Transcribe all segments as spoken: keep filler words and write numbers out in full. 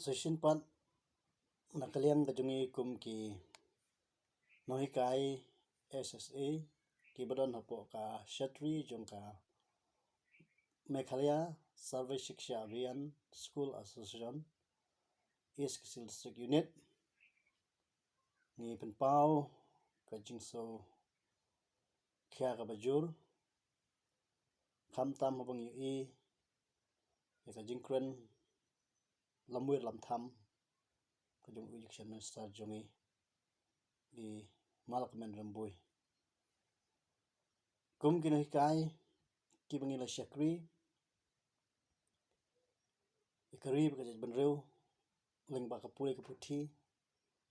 Shisien pat, na ka liang ka jong ngi kum ki nonghikai S S A kiba don hapoh ka shatri jong ka Meghalaya Sarva Shiksha Abhiyan School Association, East Khasi Hills District Unit, ngi pynpaw ka jingsngewkhia kaba jur, khamtam haba ngi ïohi ïa ka jingkren lamwir lamtham ka jong u Education Minister jong ngi, i Malakmen Rymbui. Kum ki nonghikai kiba ngi la shakri ïa ka ri bad ka jaitbynriew lyngba ka pule ka puthi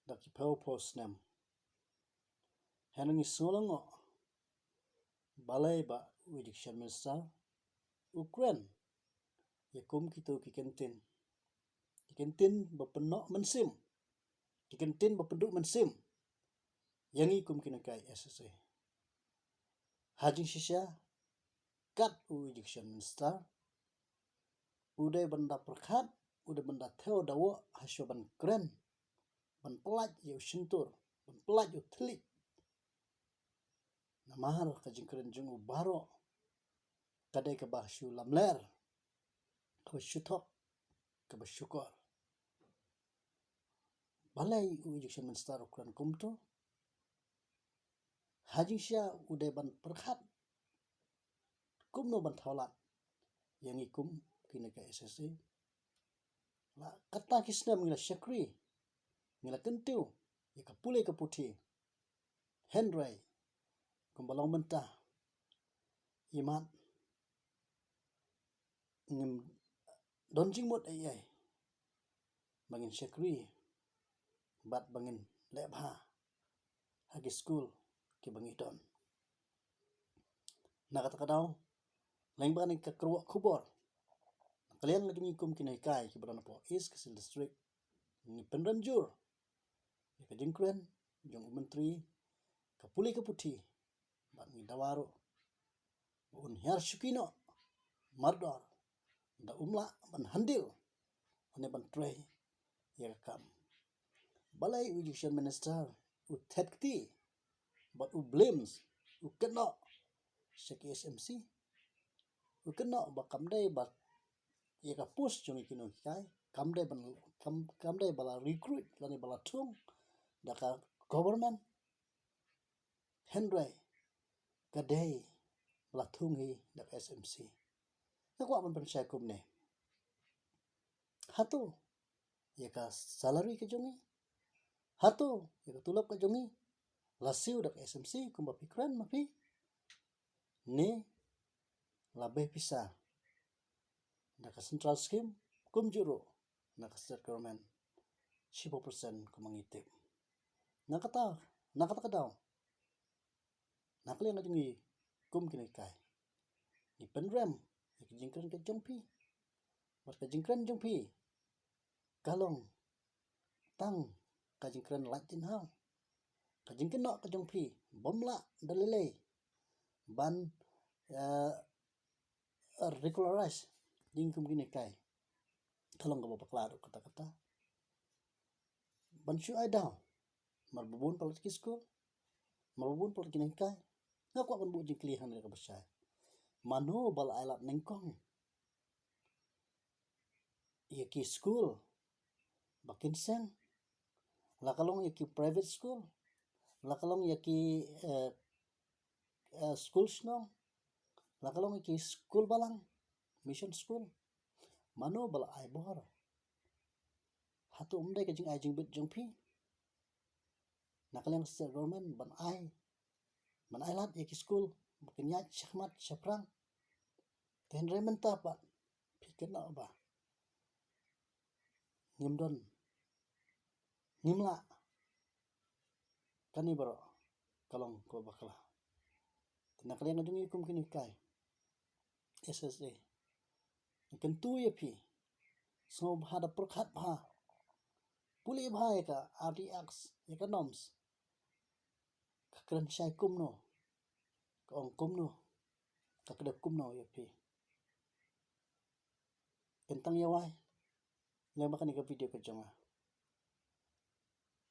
da ki phew phew snem, hynrei ngi sngew lyngngoh balei ba u Education Minister u kren ïa kum kito ki kyntien, ki kyntien ba pynnoh mynsiem, ki kyntien ba pynduh mynsiem ïa ngi kum ki nonghikai S S A. Ha jingshisha, kat u Education Minister u dei ban da pyrkhat, u dei ban da thew da woh hashuwa ban kren, ban pyllait ïa u shyntur, ban pyllait ïa u thylliej. Namar ka jingkren jong u baroh ka dei kaba shu lamler, kaba shu thok, kaba shukor. Balei u Education Minister u kren kumto? Ha jingshisha u dei ban pyrkhat kumno ban thaw lad ïa ngi kum ki nonghikai S S A. La katta ki snem ngi la shakri, ngi la kyntiew ïa ka pule ka puthi, hynrei kumba long mynta, imat ngim don jingmut ei ei ba ngin shakri bad ba ngin leh bha ha ki skul kiba ngi don. Na kata ka daw, lyngba kane ka kyrwoh khubor, na ka liang ka jong ngi kum ki nonghikai kiba don hapoh East Khasi Hills District, ngi pynrem jur ïa ka jingkren jong u Myntri ka pule ka puthi, bad ngi dawa ruh ba un hiar shuki noh mardor da um lah ban handle ne ban trei ïa ka kam. Balei u Education Minister u thet kti bad u blames, u kynnoh sha ki S M C, u kynnoh ba kam dei ba ïa ka post jong ki nonghikai kam dei ban, kam, kam dei ba la recruit lane ba la thung da ka government, hynrei ka dei ba la thung hi da ka S M C. Nga kwah ban pynshai kumne, hato ïa ka salary ka jong ngi, hato ïa ka tulop ka jong ngi la siew da ka S M C kumba phi kren ma phi, ne la bei pisa da ka central scheme kumjuh ruh na ka state government shiphew percent kumba ngi tip? Na kata, na kata ka daw, na ka liang ka jong ngi kum ki nonghikai, ngi pynrem ïa ka jingkren ka jong phi, bad ka jingkren jong phi ka long tang ka jingkren lait tin haw. Ka jingkynnoh ka jong phi bym lah da lei lei ban, eh, regularize ïa ngi kum ki nonghikai ka long kaba bakla ruh katta katta. Ban shu ai daw, mar ba bun palat ki skul, mar ba bun palat ki nonghikai, nga kwah ban buh jingkylli hangne kaba shai: mano ba la ai lad nyngkong ïa ki skul ba kin seng? La ka long ïa ki private school, la ka long ïa ki, eh, eh, skul shnong, la ka long ïa ki skul balang, mission school, mano ba la ai bor? Hato ym dei ka jingai jingbit jong phi na ka liang state government ban ai, ban ai lad ïa ki skul ba kin ïaid shakhmat shaphrang? Te hynrei mynta pat phi kynnoh ba ngim don, ngim lah. Kane baroh ka long kaba bakla. Te na ka liang ka jong ngi kum ki nonghikai S S A, ngi kyntu ïa phi, sngewbha da pyrkhat bha, pule bha ïa ka R T Act, ïa ka norms, ka kren shai kumno, ka ong kumno, ka kdew kumno ïa phi. Kyntang ïa wai, Lem ba kane ka video ka jong nga.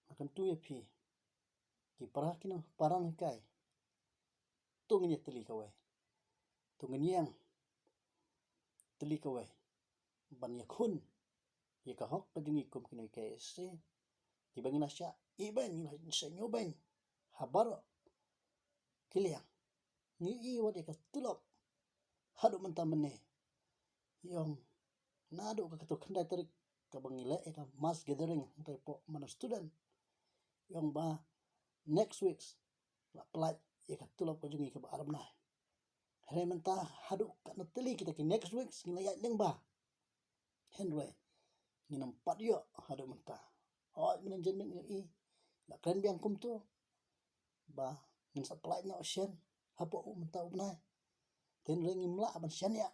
Nga kyntu ïa phi ki para kino para nonghikai. To ngin ïa tylli kawei. To ngin ïeng tylli kawei ban ïakhun ïa ka hok ka jong ngi kum kino ki K S A. Kiba ngi la shah ibeiñ, ngi la shah ñiewbeiñ ha baroh ki liang. Ngi ïohi wat ïa ka tulop haduh mynta mynne. Ïong naduh ka katto khyndai tarik kaba ngi leh ïa ka mass gathering hangtai hapoh Madan Student. Ïong ba next week la pynlait ïa ka tulop ka jong ngi kaba ar bnai. Hynrei mynta haduh katno tylli kita ki next week ngi la ïaid lyngba. Hynrei ngin ym pat ïoh haduh mynta. Hooid, mynhynnin mynhynnin ngi ïohi la kren biang kumto ba ngin sa pynlait noh shen hapoh u mynta u bnai. Hynrei ngim lah ban shaniah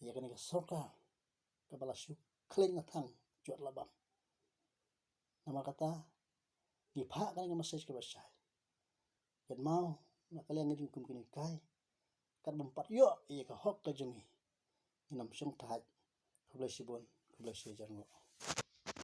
ïa kane ka sorkar kaba la shu khlaiñ la thang jot la bam. Namar kata ngi phah kane ka message kaba shai. Kynmaw na ka liang ka jong ngi kum kino ki hikai, kat bym pat ïoh ïa ka hok ka jong ngi, ngin ym shong thait. Khublei shibun, khublei shihajar nguh.